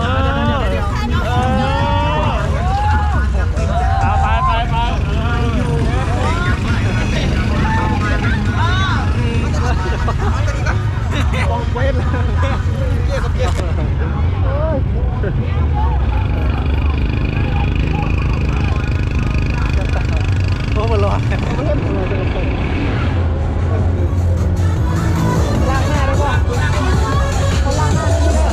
ເອີ ເອີ ເອົາ ໄປ ໄປ ໄປ ເອີ ໂອ້ ບໍ່ລອດ ລ້າງໜ້າໄດ້ບໍ່? ເຂົາລ້າງໜ້າໄດ້ຢູ່ເດີ.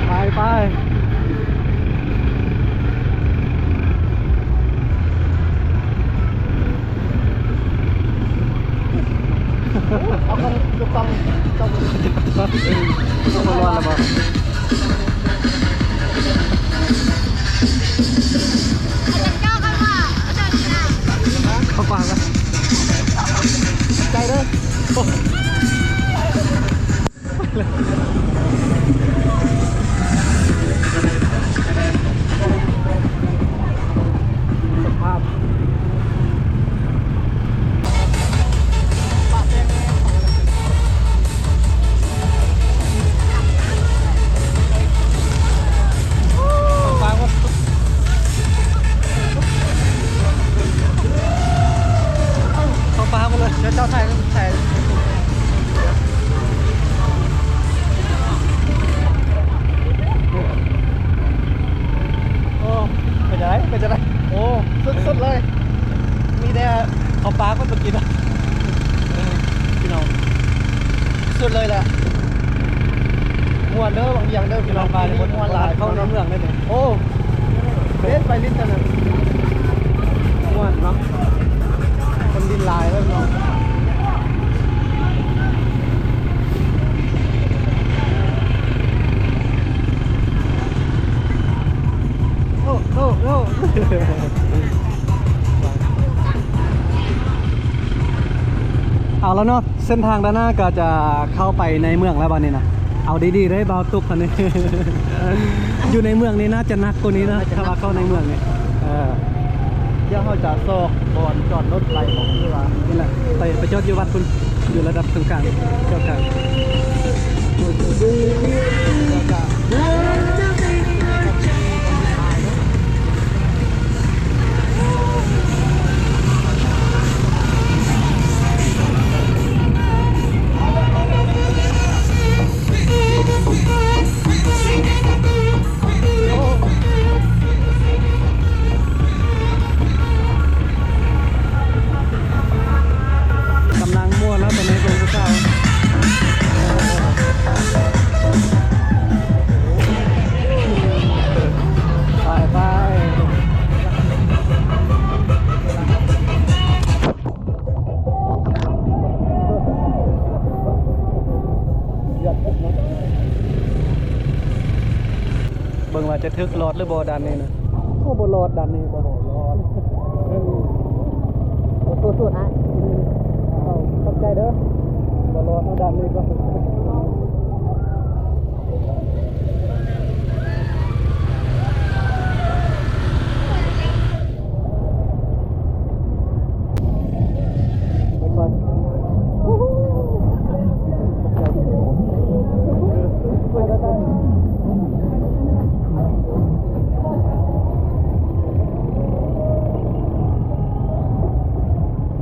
ໄປ ໄປ ເອົາຂອງ ຂອງ ຂອງ ເຂົ້າປາກແລ້ວ ໃຈເດີ. ສະພາບ ເຂົ້າປ່າໝົດເລີຍ ເຈົ້າ ເຈົ້າຖ່າຍ ຖ່າຍ ໂອ້ ເປັນຈັ່ງໃດ ເປັນຈັ່ງໃດ? ໂອ້ ສຸດໆເລີຍ ມີແຕ່ເຂົ້າປ່າໝົດເມື່ອກີ້ນະ ເອີ ພີ່ນ້ອງ ສຸດເລີຍແຫຼະ ມ່ວນເດີ ວັງວຽງເດີ ພີ່ນ້ອງ ບ້ານນີ້ມ່ວນຫຼາຍ ເຂົ້າໃນເມືອງເລີຍນີ້ ໂອ້ ເດ້ ໄປຫຼິ້ນກັນນະ ມ່ວນເນາະ ຄົນຫຼິ້ນຫຼາຍເລີຍເນາະ ໂອ້ ໂອ້ ໂອ້ ເອົາລະເນາະ ເສັ້ນທາງດ້ານໜ້າກໍຈະເຂົ້າໄປໃນເມືອງແລ້ວບາດນີ້ນະ ເອົາດີໆເດີບ່າວຕຸກ ອັນນີ້ ຢູ່ໃນເມືອງນີ້ໜ້າຈະໜັກກວ່ານີ້ນະ ຖ້າວ່າເຂົ້າໃນເມືອງນີ້ ເອີ ດຽວເຮົາຈະຊອກບ່ອນຈອດລົດໄຫຼ ຄືວ່າ ນີ້ແຫຼະ ໄປ ໄປຈອດຢູ່ວັດພຸ້ນ ຢູ່ລະດັບກາງໆ ເຈົ້າກາງ ກຳລັງມ່ວນແລ້ວຕອນນີ້ ເບິ່ງຜູ້ສາວ ໄປ ໄປ. ເບິ່ງວ່າຈະຖືກລອດຫຼືບໍ່ດ່ານນີ້ນະ ໂອ້ ບໍ່ລອດດ່ານນີ້ ບໍ່ລອດ ຂໍໂທດອ້າຍ ຂອບໃຈເດີ ບໍ່ລອດເນາະດ່ານນີ້ກໍ.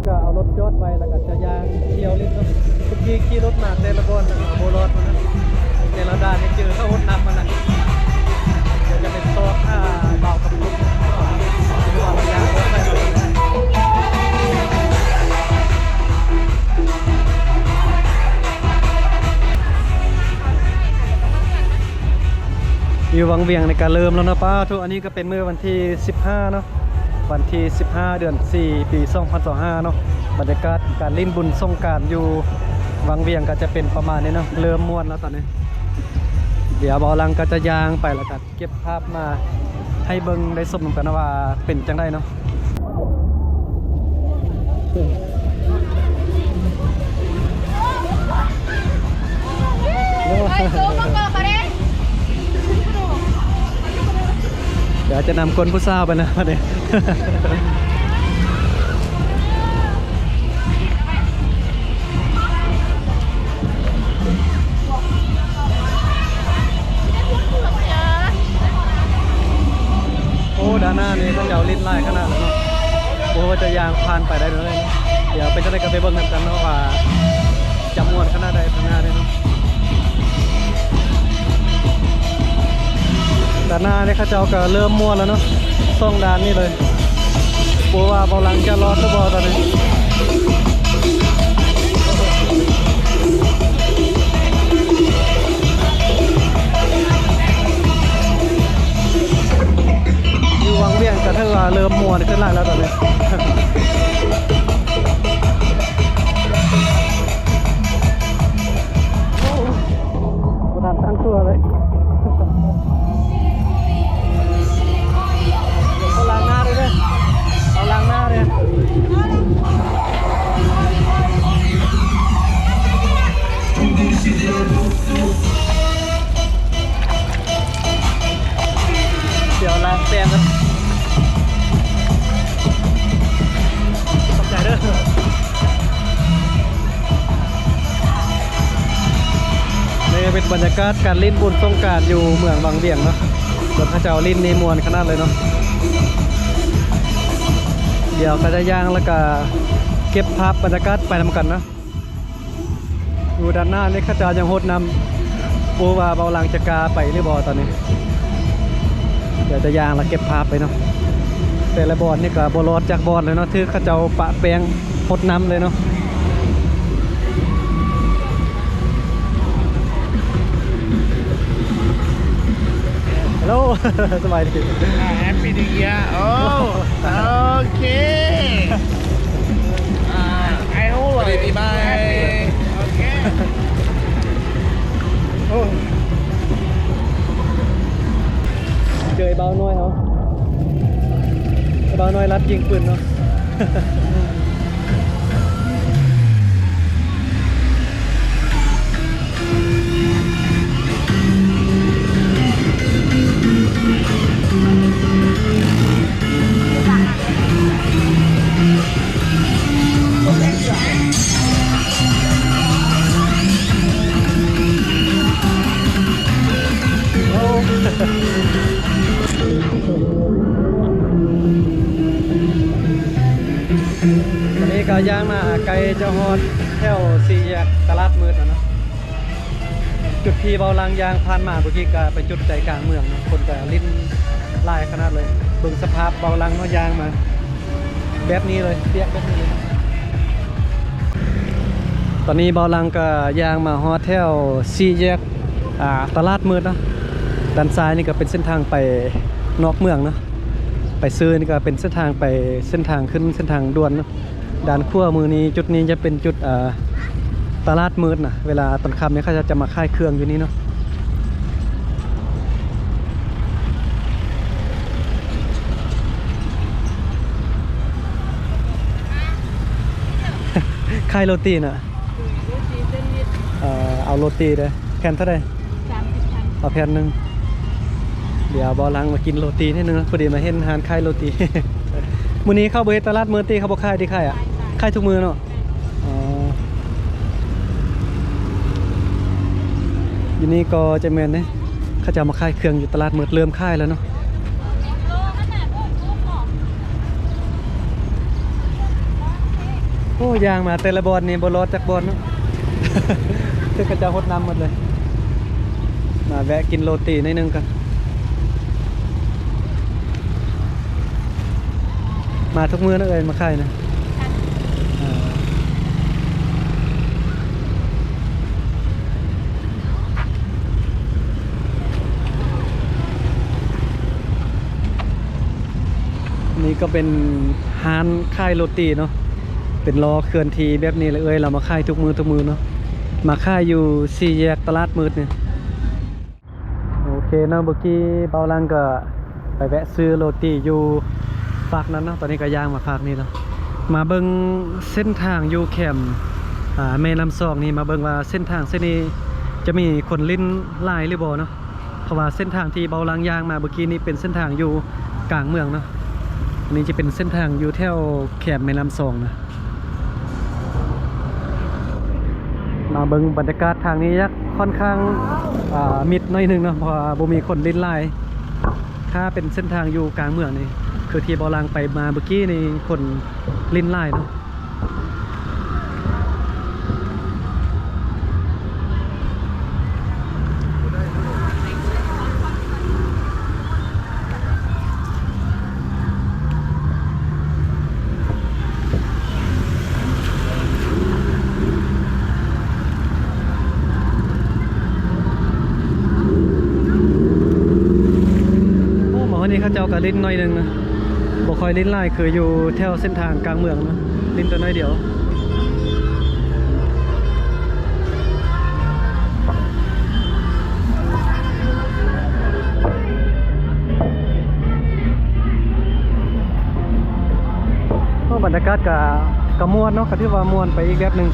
ກໍເອົາລົດຈອດໄວ້ ແລ້ວກໍຈະຍ່າງທ່ຽວຫຼິ້ນເນາະ. ເມື່ອກີ້ຂີ່ລົດມາແຕ່ລະບ່ອນນັ້ນ ໂອ້ ບໍ່ລອດ ແຕ່ລະດ່ານນີ້ເຈີເອົາຫົດໜັກມານະ. ດຽວຈະໄປຊອກຫາບ່າວກັບລຸງ ຢູ່ວັງວຽງນີ້ກະເລີ່ມແລ້ວເນາະ. ປ້າໂທ້ ອັນນີ້ກະເປັນມື້ວັນທີສິບຫ້າເນາະ ວັນທີສິບຫ້າ ເດືອນສີ່ ປີສອງພັນຊາວຫ້າເນາະ. ບັນຍາກາດການຫຼິ້ນບຸນສົງການຢູ່ວັງວຽງກໍຈະເປັນປະມານນີ້ເນາະ, ເລີ່ມມ່ວນແລ້ວຕອນນີ້. ດຽວເບົາຫຼັງກໍຈະຍ່າງໄປ ແລ້ວກໍເກັບພາບມາໃຫ້ເບິ່ງໄດ້ຊົມນຳກັນວ່າເປັນຈັ່ງໃດເນາະ. ດຽວຈະນຳກົນຜູ້ສາວໄປນະບັດນີ້. ໂອ້ ດ້ານໜ້ານີ້ເຂົາເຈົ້າຫຼິ້ນຫຼາຍຂະໜາດເນາະ, ບໍ່ຮູ້ວ່າຈະຍ່າງຜ່ານໄປໄດ້ເລີຍ. ດຽວເປັນຈັ່ງໃດກໍໄປເບິ່ງນຳກັນເນາະວ່າຈະມ່ວນຂະໜາດໃດທາງໜ້ານີ້ເນາະ. ດ້ານໜ້ານີ້ເຂົາເຈົ້າກໍເລີ່ມມ່ວນແລ້ວເນາະ, ສອງດ້ານນີ້ເລີຍ. ບໍ່ວ່າເບົາຫຼັງຈະລອດຫຼືບໍ່ຕອນນີ້. ຢູ່ວັງວຽງກໍຖືວ່າເລີ່ມມ່ວນຂຶ້ນຫຼາຍແລ້ວຕອນນີ້. ໂອ້ ບໍ່ທັນຕັ້ງຕົວເລີຍ. ເອົາລ້າງໜ້າເດີ້ ເອົາລ້າງໜ້າເດີ້. ດຽວລ້າງແປ້ງກ່ອນ. ຂອບໃຈເດີ້. ນີ້ເປັນບັນຍາກາດການຫຼິ້ນບຸນສົງການຢູ່ເມືອງວັງວຽງເນາະ, ເບິ່ງເຂົາເຈົ້າຫຼິ້ນນີ້ມ່ວນຂະໜາດເລີຍເນາະ. ດຽວກໍຈະຍ່າງ ແລ້ວກໍເກັບພາບບັນຍາກາດໄປນຳກັນເນາະ. ຢູ່ດ້ານໜ້ານີ້ເຂົາເຈົ້າຍັງຫົດນ້ຳ, ບໍ່ຮູ້ວ່າເບົາຫຼັງຈະກ້າໄປຫຼືບໍ່ຕອນນີ້. ດຽວຈະຍ່າງແລ້ວເກັບພາບໄປເນາະ. ແຕ່ລະບ່ອນນີ້ກໍບໍ່ລອດຈັກບ່ອນເລີຍເນາະ, ຖືກເຂົາເຈົ້າປະແປ້ງຫົດນ້ຳເລີຍເນາະ. ເຮລໂລ ສະບາຍດີ. ອ່າ Happy New Year. ໂອ້ ໂອເຄ ອ່າ I hope ສະບາຍດີປີໃໝ່. ໂອເຄ ໂອ້ ເຈີບ່າວນ້ອຍເຮົາ, ບ່າວນ້ອຍລັດຍິງປືນເນາະ. ຕອນນີ້ກໍຍ່າງມາໃກ້ຈະຮອດແຖວສີ່ແຍກຕະຫຼາດມືດແລ້ວເນາະ. ຈຸດທີ່ເບົາຫຼັງຍ່າງຜ່ານມາເມື່ອກີ້ກໍເປັນຈຸດໃຈກາງເມືອງເນາະ, ຄົນກໍຫຼິ້ນຫຼາຍຂະໜາດເລີຍ. ເບິ່ງສະພາບເບົາຫຼັງເນາະ, ຍ່າງມາແບບນີ້ເລີຍ, ປຽກແບບນີ້ເລີຍ. ຕອນນີ້ເບົາຫຼັງກໍຍ່າງມາຮອດແຖວສີ່ແຍກ ອ່າ ຕະຫຼາດມືດເນາະ. ດ້ານຊ້າຍນີ້ກໍເປັນເສັ້ນທາງໄປນອກເມືອງເນາະ, ໄປຊື່ນີ້ກໍເປັນເສັ້ນທາງໄປ ເສັ້ນທາງຂຶ້ນເສັ້ນທາງດ່ວນເນາະ. ດ້ານຂວາມືນີ້ ຈຸດນີ້ຈະເປັນຈຸດ ເອີ ຕະຫຼາດມືດນະ, ເວລາຕອນຄ່ຳນີ້ເຂົາເຈົ້າຈະມາຂາຍເຄື່ອງຢູ່ນີ້ເນາະ. ຂາຍໂຣຕີນະ. ເອີ ເອົາໂຣຕີເດີ້. ແຜ່ນເທົ່າໃດ? ສາມສິບພັນ. ເອົາແຜ່ນໜຶ່ງ. ດຽວເບົາຫຼັງມາກິນໂຣຕີໜ້ອຍໜຶ່ງ, ພໍດີມາເຫັນຮ້ານຂາຍໂຣຕີ. ມື້ນີ້ເຂົາບໍ່ເຮັດຕະຫຼາດມື້ຕິ? ເຂົາບໍ່ຂາຍຕິ? ຂາຍອະ? ຂາຍທຸກມື້ເນາະ? ອໍ ຢູ່ນີ້ກໍຈະແມ່ນເດ້, ເຂົາເຈົ້າມາຂາຍເຄື່ອງຢູ່ຕະຫຼາດມື້, ເລີ່ມຂາຍແລ້ວເນາະ. ໂອ້ ຍ່າງມາແຕ່ລະບ່ອນນີ້ບໍ່ລອດຈັກບ່ອນເນາະ, ຄືເຂົາເຈົ້າຫົດນ້ຳໝົດເລີຍ. ມາແວະກິນໂຣຕີໜ້ອຍໜຶ່ງກ່ອນ. ມາທຸກມື້ເນາະເອີຍ ມາຂາຍນະ? ເອີ. ນີ້ກໍເປັນຮ້ານຂາຍໂຣຕີເນາະ, ເປັນລໍ້ເຄື່ອນທີ່ແບບນີ້ແຫຼະເອີຍ ລາວມາຂາຍທຸກມື້ທຸກມື້ເນາະ ມາຂາຍຢູ່ສີ່ແຍກຕະຫຼາດມືດນີ້. ໂອເຄເນາະ ເມື່ອກີ້ເບົາຫຼັງກໍໄປແວະຊື້ໂຣຕີຢູ່ຟາກນັ້ນເນາະ ຕອນນີ້ກໍຍ່າງມາຟາກນີ້ເນາະ ມາເບິ່ງເສັ້ນທາງຢູ່ແຄມ ອ່າ ແມ່ນ້ຳຊອງນີ້ ມາເບິ່ງວ່າເສັ້ນທາງເສັ້ນນີ້ຈະມີຄົນຫຼິ້ນຫຼາຍຫຼືບໍ່ເນາະ. ເພາະວ່າເສັ້ນທາງທີ່ເບົາຫຼັງຍ່າງມາເມື່ອກີ້ນີ້ເປັນເສັ້ນທາງຢູ່ກາງເມືອງເນາະ ອັນນີ້ຈະເປັນເສັ້ນທາງຢູ່ແຖວແຄມແມ່ນ້ຳຊອງນະ. ມາເບິ່ງບັນຍາກາດທາງນີ້ ຢາກຂ້ອນຂ້າງ ອ່າ ມິດໜ້ອຍໜຶ່ງເນາະ ເພາະວ່າບໍ່ມີຄົນຫຼິ້ນຫຼາຍ. ຖ້າເປັນເສັ້ນທາງຢູ່ກາງເມືອງນີ້ ຄືທີ່ເບົາຫຼັງໄປມາເມື່ອກີ້ນີ້ ຄົນຫຼິ້ນຫຼາຍເນາະ. ໂອ້ ມາຮອດນີ້ເຂົາເຈົ້າກໍຫຼິ້ນໜ້ອຍໜຶ່ງນະ ບໍ່ຄ່ອຍຫຼິ້ນຫຼາຍຄືຢູ່ແຖວເສັ້ນທາງກາງເມືອງນະ ຫຼິ້ນແຕ່ໜ້ອຍດຽວ. ໂອ້ ບັນຍາກາດກະ ກະມ່ວນເນາະ ກະຖືວ່າມ່ວນໄປອີກແບບໜຶ່ງ.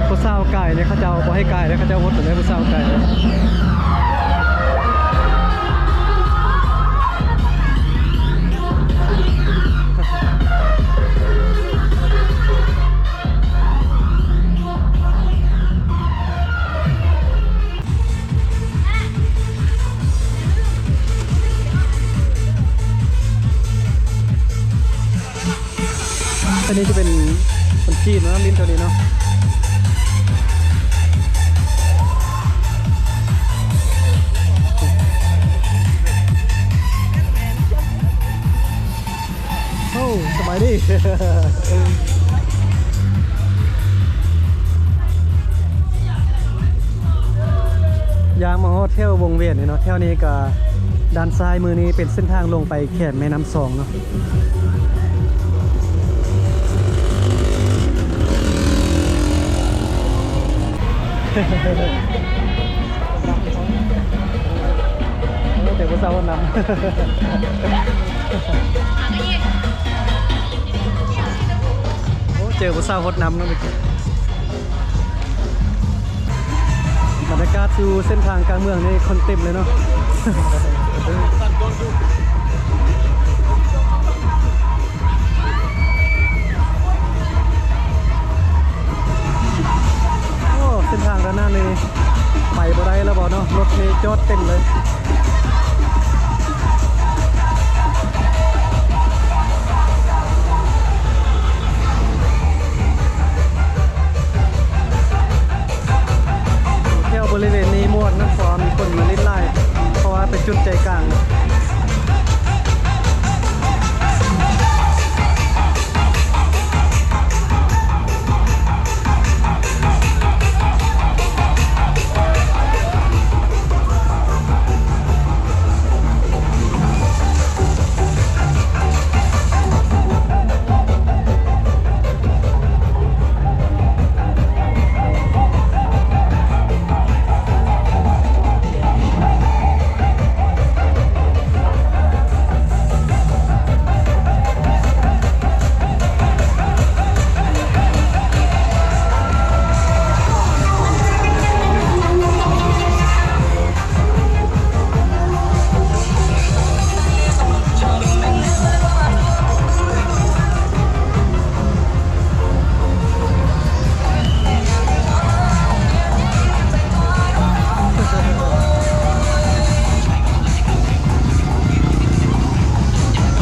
ຜູ້ສາວກາຍນີ້ ເຂົາເຈົ້າບໍ່ໃຫ້ກາຍເດ້ ເຂົາເຈົ້າຫົດເລີຍ ຜູ້ສາວກາຍ. ອັນນີ້ຈະເປັນຄົນຈີນເນາະ ຫຼິ້ນຕົວນີ້ເນາະ. ໂອ້ ສະບາຍດີ ຍ່າງມາຮອດແຖວວົງວຽນນີ້ເນາະ ແຖວນີ້ກະດ້ານຊ້າຍມືນີ້ເປັນເສັ້ນທາງລົງໄປແຄມແມ່ນ້ຳຊອງເນາະ. ໂອ້ ເຈີຜູ້ສາວຫົດນ້ຳ ໂອ້ ເຈີຜູ້ສາວຫົດນ້ຳເນາະ. ບັນຍາກາດຢູ່ເສັ້ນທາງກາງເມືອງນີ້ຄົນເຕັມເລີຍເນາະ. ໂອ້ ເສັ້ນທາງດ້ານໜ້ານີ້ໄປບໍ່ໄດ້ແລ້ວບໍ່ເນາະ ລົດນີ້ຈອດເຕັມເລີຍ. ແຖວບໍລິເວນນີ້ມ່ວນນະ ເພາະວ່າມີຄົນມາຫຼິ້ນຫຼາຍ ເພາະວ່າເປັນຈຸດໃຈກາງ.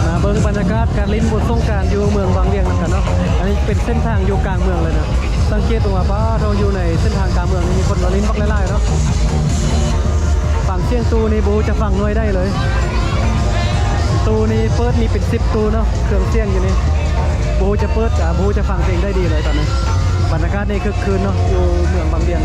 ມາເບິ່ງບັນຍາກາດການຫຼິ້ນບຸນສົງການຢູ່ເມືອງວັງວຽງນຳກັນເນາະ. ອັນນີ້ເປັນເສັ້ນທາງຢູ່ກາງເມືອງເລີຍນະ. ສັງເກດເບິ່ງວ່າ ປ້າໂທ ຢູ່ໃນເສັ້ນທາງກາງເມືອງນີ້ມີຄົນມາຫຼິ້ນບັກຫຼາຍໆເນາະ. ຟັງສຽງຕູ້ນີ້ບໍ່ຮູ້ຈະຟັງໜ່ວຍໃດເລີຍ. ຕູ້ນີ້ເປີດມີເປັນສິບຕູ້ເນາະ ເຄື່ອງສຽງຢູ່ນີ້. ບໍ່ຮູ້ຈະເປີດ ອ່າ ບໍ່ຮູ້ຈະຟັງເພງໃດດີເລີຍຕອນນີ້. ບັນຍາກາດນີ້ຄຶກຄື້ນເນາະ ຢູ່ເມືອງວັງວຽງ.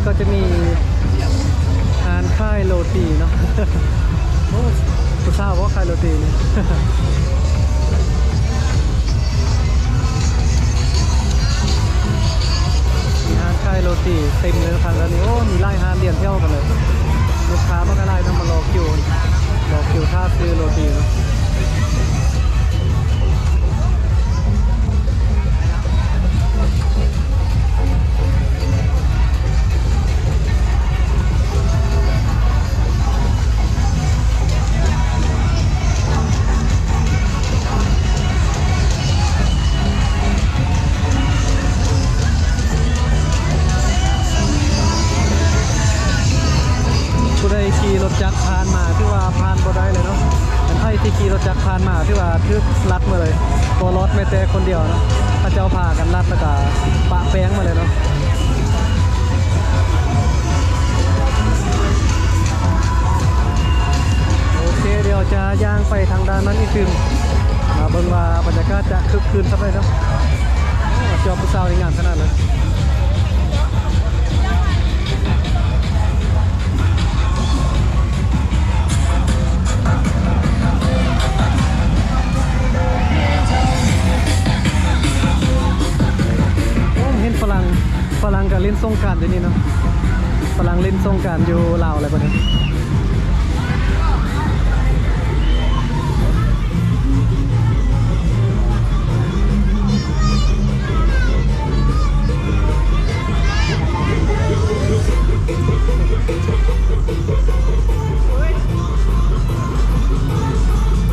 ກໍຈະມີຮ້ານຂາຍໂຣຕີເນາະ. ໂອ້ ຜູ້ສາວບໍ່ຂາຍໂຣຕີນີ້. ມີຮ້ານຂາຍໂຣຕີເຕັມເລີຍທາງດ້ານນີ້. ໂອ້ ມີຫຼາຍຮ້ານລຽນແຖວກັນເລີຍ. ລູກຄ້າມັນກໍຫຼາຍນຳ ມາລໍຄິວ ລໍຄິວຖ້າຊື້ໂຣຕີເນາະ. ຜູ້ໃດຂີ່ລົດຈັກຜ່ານມາ ຖືວ່າຜ່ານບໍ່ໄດ້ເລີຍເນາະ. ອັນໃຜທີ່ຂີ່ລົດຈັກຜ່ານມາ ຖືວ່າຖືກລັດໝົດເລີຍ ບໍ່ລອດແມ້ແຕ່ຄົນດຽວເນາະ. ເຂົາເຈົ້າພາກັນລັດ ແລ້ວກະປະແປ້ງໝົດເລີຍເນາະ. ໂອເຄ ດຽວຈະຍ່າງໄປທາງດ້ານນັ້ນອີກຕື່ມ ມາເບິ່ງວ່າບັນຍາກາດຈະຄຶກຄື້ນສ່ຳໃດເນາະ. ໂອ້ ເຈົ້າຜູ້ສາວນີ້ງາມຂະໜາດເລີຍ. ໂອ້ ເຫັນຝຣັ່ງ ຝຣັ່ງກໍຫຼິ້ນສົງການຢູ່ນີ້ເນາະ. ຝຣັ່ງຫຼິ້ນສົງການຢູ່ລາວແລ້ວບັດນີ້.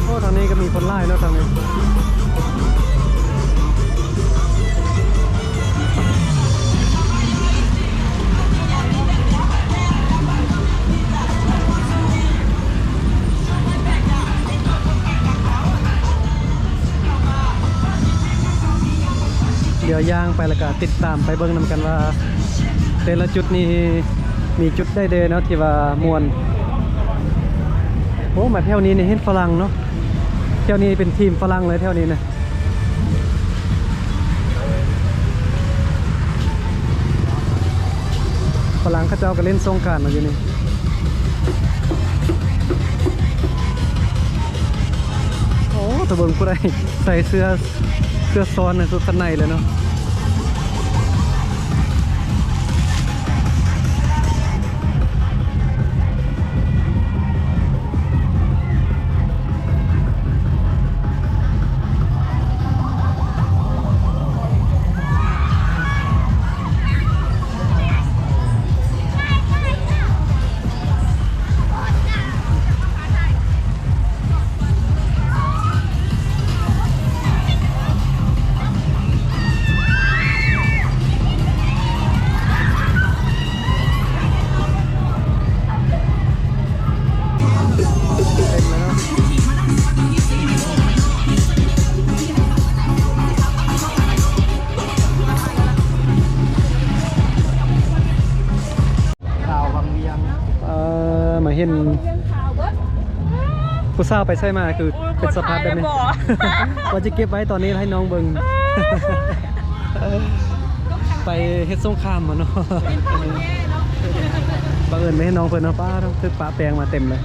ໂອ້ ທາງນີ້ກໍມີຄົນຫຼາຍເນາະ ທາງນີ້. ດຽວຍ່າງໄປ ແລ້ວກະຕິດຕາມໄປເບິ່ງນຳກັນວ່າ ແຕ່ລະຈຸດນີ້ມີຈຸດໃດແດ່ເນາະທີ່ວ່າມ່ວນ. ໂອ້ ມາແຖວນີ້ນີ້ເຫັນຝຣັ່ງເນາະ. ແຖວນີ້ເປັນທີມຝຣັ່ງເລີຍແຖວນີ້ນະ. ຝຣັ່ງເຂົາເຈົ້າກໍຫຼິ້ນສົງການເນາະຢູ່ນີ້. ໂອ້ ຕາເບິ່ງຜູ້ໃດໃສ່ເສື້ອ ເສື້ອຊ້ອນໃນສຸດຊັ້ນໃນເລີຍເນາະ. ເອີ ມາເຫັນຜູ້ສາວໄປໃສມາ ຄືເປັນສະພາບແບບນີ້. ໂອ້ຍ ໂກດຖ່າຍແລ້ວບໍ່? ວ່າຈະເກັບໄວ້ຕອນນີ້ໃຫ້ນ້ອງເບິ່ງ. ເອີ ໄປເຮັດສົງຄາມມາເນາະ. ບັງເອີນໄປເຫັນນ້ອງເພິ່ນເນາະ. ປ້າ ຖືກປະແປ້ງມາເຕັມເລີຍ.